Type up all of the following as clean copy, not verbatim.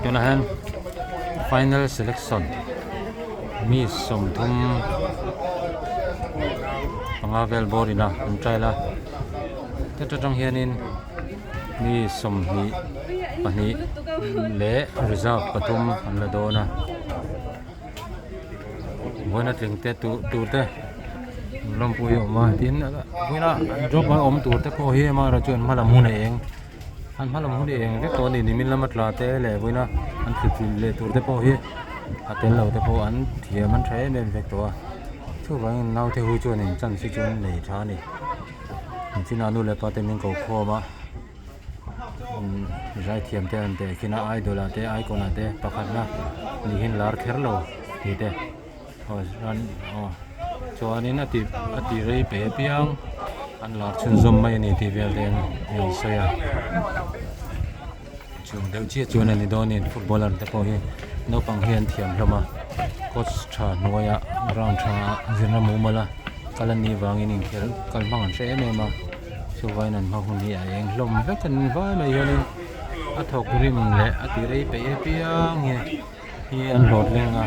Tunah hian final selection mi 35 vel bawr ina an trial a heta tang hianin mi 22 leh reserve pathum an la dawn a. Vawiina tling te tur te lawmpui a awm a tin vawiina drop a awm tur te pawh hi amaherawh chu an hma lam hun a eng an hma lam hun a eng vek tawh a ni nimin lama tla te leh vawiina an thli tlin leh tur te pawh hi a tel lo te pawh an thiam an tha em em vek tawh a chuvangin naute hu chuanin chance hi chu an nei tha a ni nichina nu leh pa te min ko khawm a. Zaithiam te an teh khin a idol ah te icon ah te pakhatna niin lar kher lo tih te aw chuan aw chuanin a tih a tih rei pe apiang an lar chhunzawm mai a ni tih vel te an rawn sawi a chung deuh chiah chuan a ni dawn a ni footballer te pawh hi naupang hi an thiam hlawm a coach tha hnuaiah ground tha ah zirna mumal a kal an nih vangin inkhelh kal hmang an hre em em a. Chuvain an hma hun hi a eng hlawm vek a ni vai mai hianin a thawk rim leh a ti rei peih apiang hi hi an hlawt leng a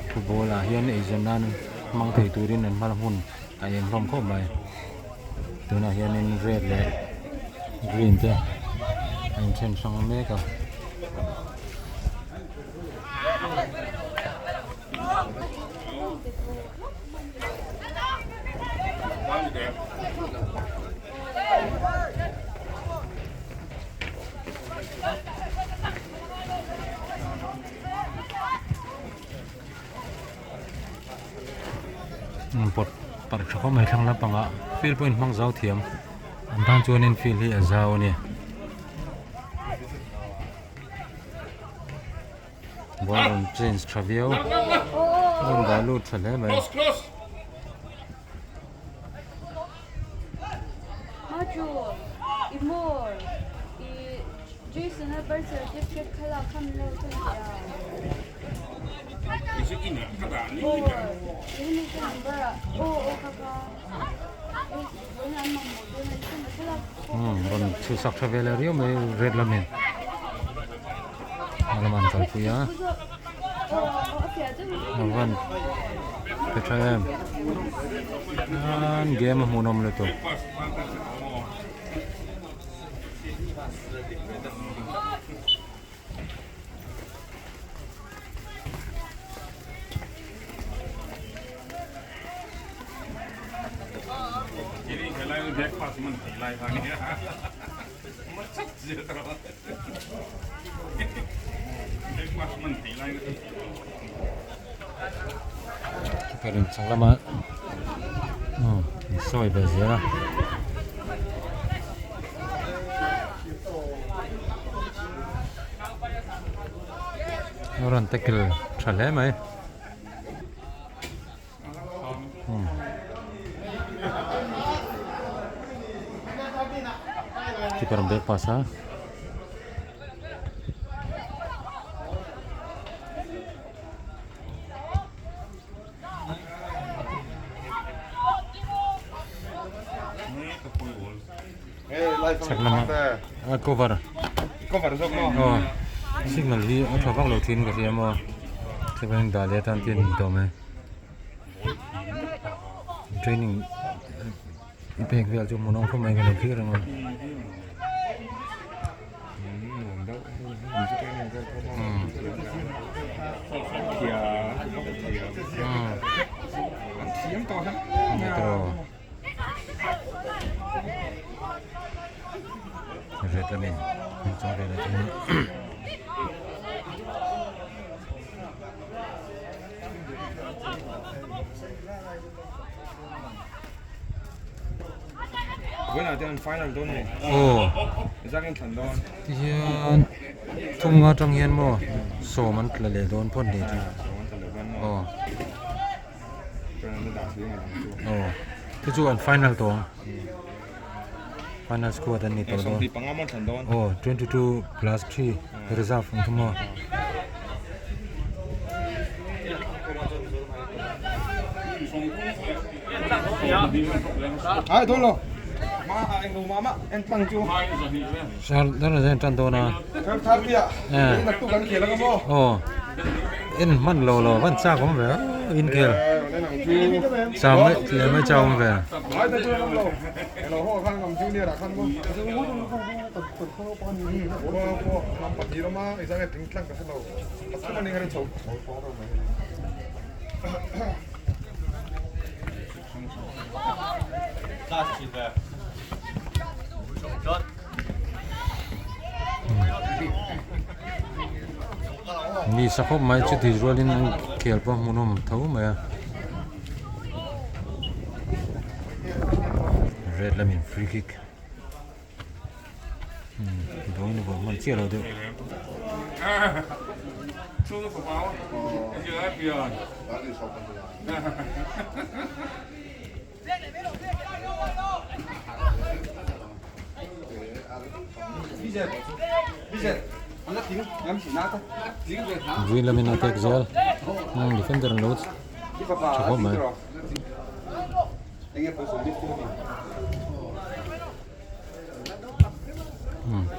football ah hian eizawn nan hmang thei turin an hma hun a eng hlawm khawp mai tunah hianin red leh green te a inthen hrang mek a. Pawt parh tha khawp mai thlang lampangah field pawh in hmang zau thiam an tan chuanin field hi a zau a ni. Ball rawn change tha viau rawn dah lut tha hle mai. Rawn chhuhsak tha ve leh riau mai red lamin. A lamah an kalpui a a van pe tha em an game a hmuhnawm lutuk. Ka rin chak lama umm sawi ve zel a. A rawn tackle tha hle mai. Keeper an back pass a. Chhak lama a cover aw signal hi a tha vak lo thin ka hria maw chuan dah leh atan te a ni tawh mai training i pek vel chu hmuhnawm khawp mai ka lo thlir ang a. Tihian thum nga tang hian maw sawm an tla leh dawn phawt ni chu aw aw chu chu an final tawh ang final squad an ni tawh dawn aw 22 plus 3 reserve ang chu maw. Dar a tan dawn a. Aw en hman lo lo van chak awm ve inkhel chau mai leh mai chau awm ve. Ni sa khawp mai chuti rualin an khel pawh hmuhnawm tho mai a red lamin free kick Buaina buai hman chiah lo deuh. Green lamin a tek zel defender an lo tha khawp mai.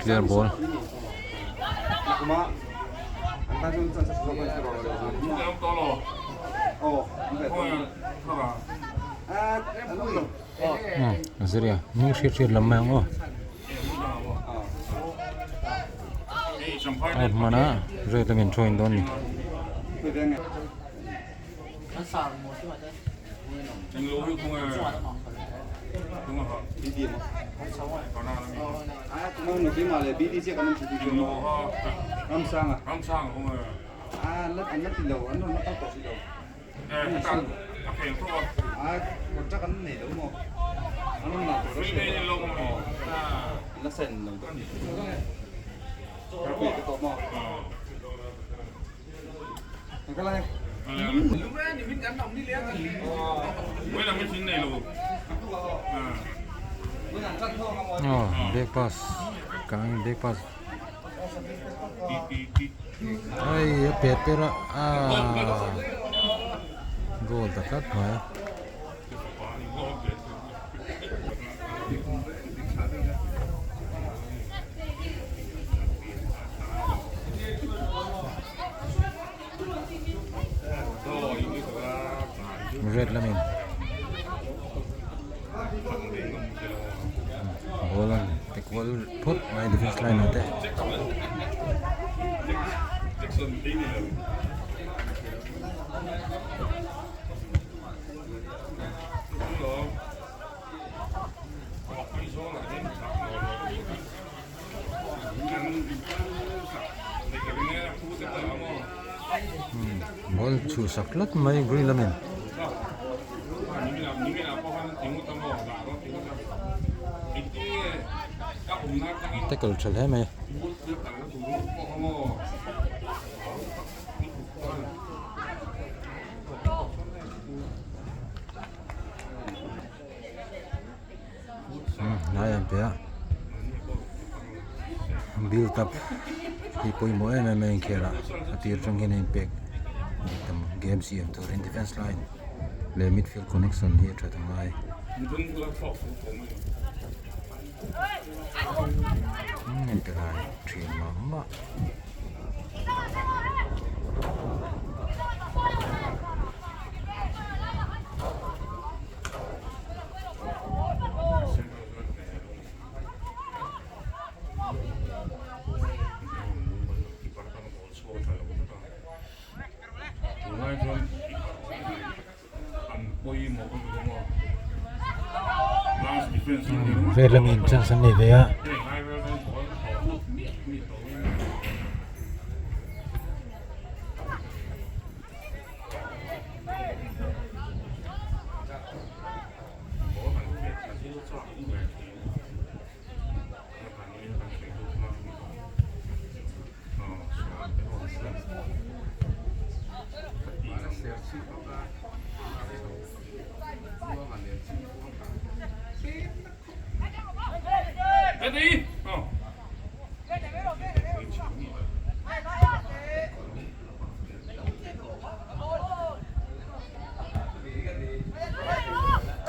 Clear ball. Ziria hnung hriat hriat lam mai ang aw. A hmana red lamin thawin dawn ni. Aw back pass kang back pass ai a pet per a ah goal ta tlat mai. Red lamin ball an pe kual phawt mai defence line ah te. Ball chhuhsak tlat mai green lamin. Tackle tha hle mai. Hnai an pe a build up hi pawimawh em em a inkhel ah a tir atang hian a inpek tam game siam turin defence line leh midfield connection hi a that a ngai. Inpe lai thin mah mah. Red lamin chance an nei ve a.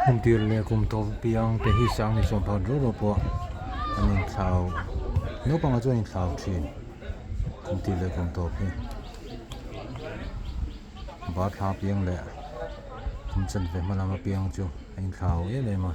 Kum tir leh kum tawp piang te hi sang ni sawm pakhat rual rual pawh an inthlau naupangah chuan an inthlau thin kum tir leh kum tawp hi bar thla piang leh kum chanve hma lama piang chu a inthlau em em a.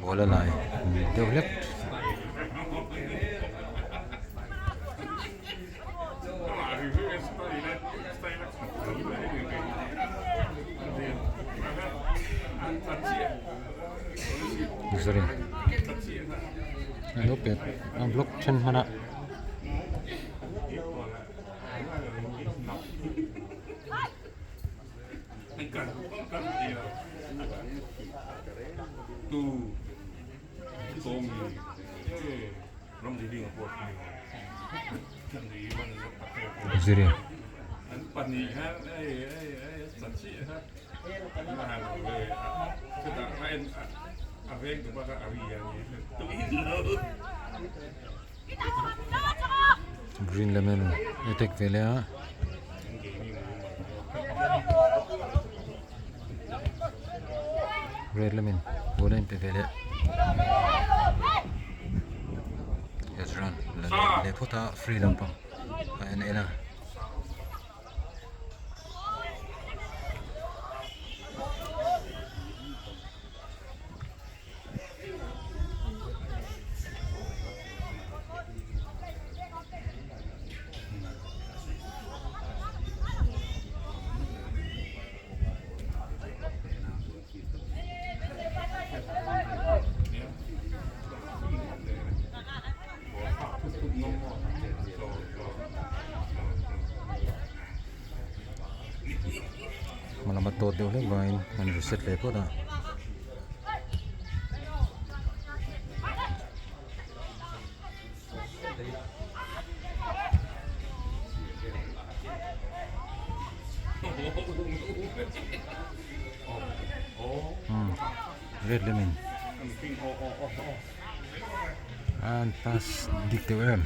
Ball a lai deuh hlek. Sorry a lo pet a block then hman a. Ziri Green lemon attack ve leh a. Red lamin ball a inpe ve leh Ezran la leh leh phawt a free lampang a en en a. Hma lama tawt deuh hlek vangin an reset leh phawt a. Red lamin an pass dik deuh em.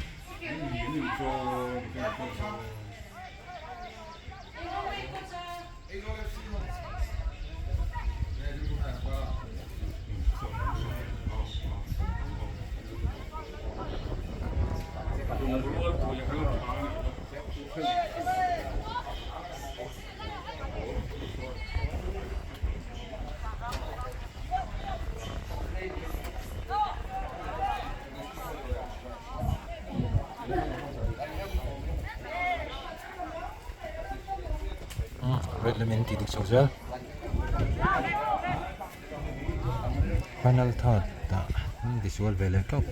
Red lamin tih dik chho zel final third ah an tisual ve leh tawp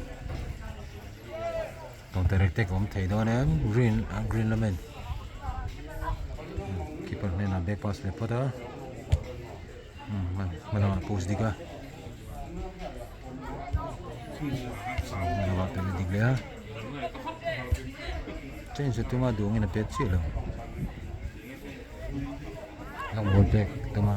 counter attack a awm thei dawn em green green lamin keeper hnenah back pass leh phawt a hma lamah post dik a hma lamah pet dik leh a change a tum a duh angin a pet chiah lo long ball pek tum a.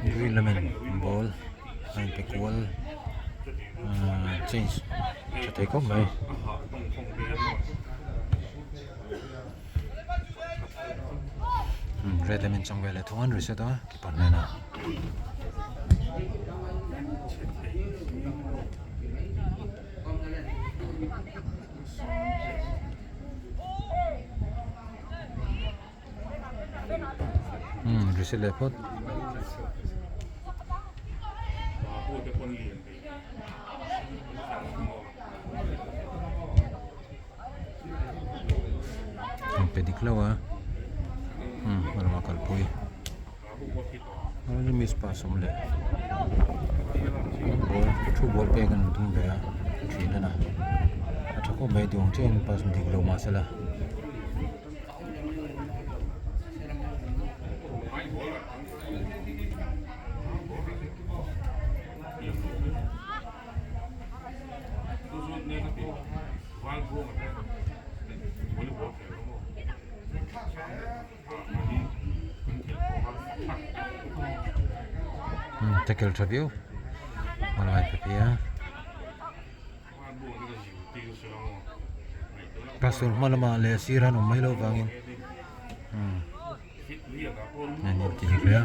Green lamin ball a inpe kual ahh change tha thei khawp mai. Red lamin chang vel leh thung an reset a keeper hnenah. reset leh phawt. An pe dik lo a umm a lamah kalpui miss pass awm leh ball thu ball pek an tum ve a thin a na a tha khawp mai duang chiahin pass dik lo mahsela. Tackle tha viau a lai pe phei a pastor hma lamah leh sir an awm mai loh vangin umm an inti dik hle a.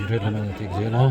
Red lam an tik zel a.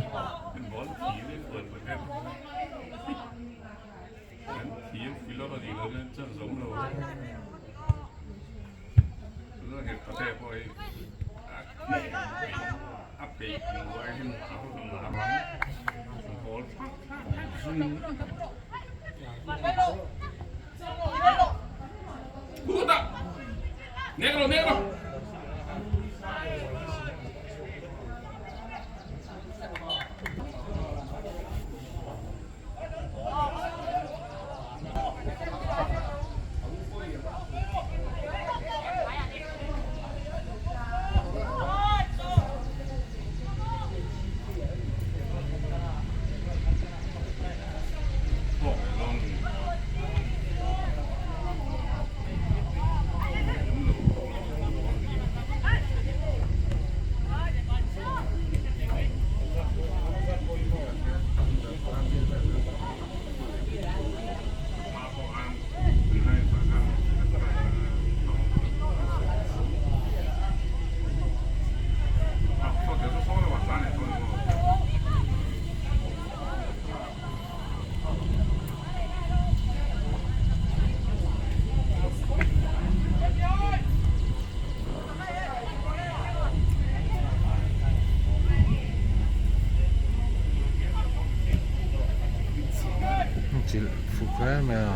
Chilh fuk hle mai a.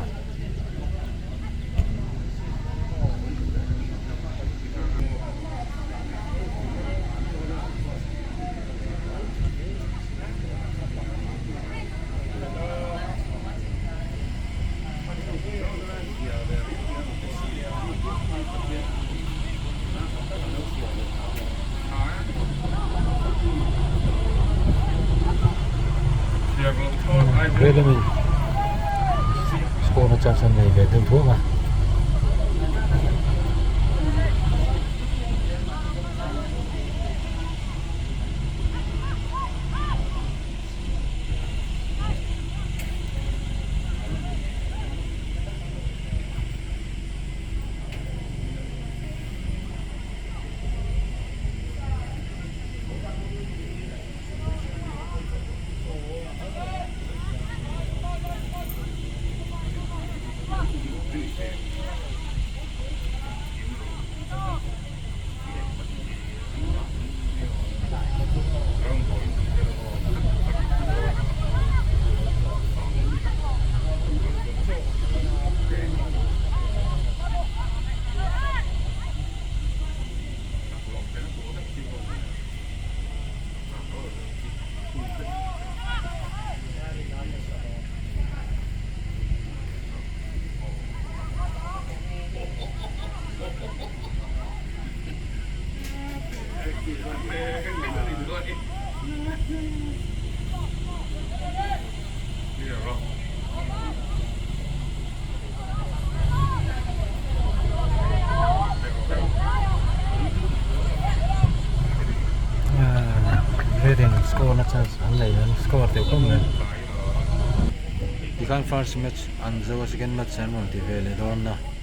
Velamin score na chance an nei ve deuh thuak a. Score na chance an nei an score teuh khawp mai. Tikhan first match an zo a second match an rawn ti ve leh dawn a.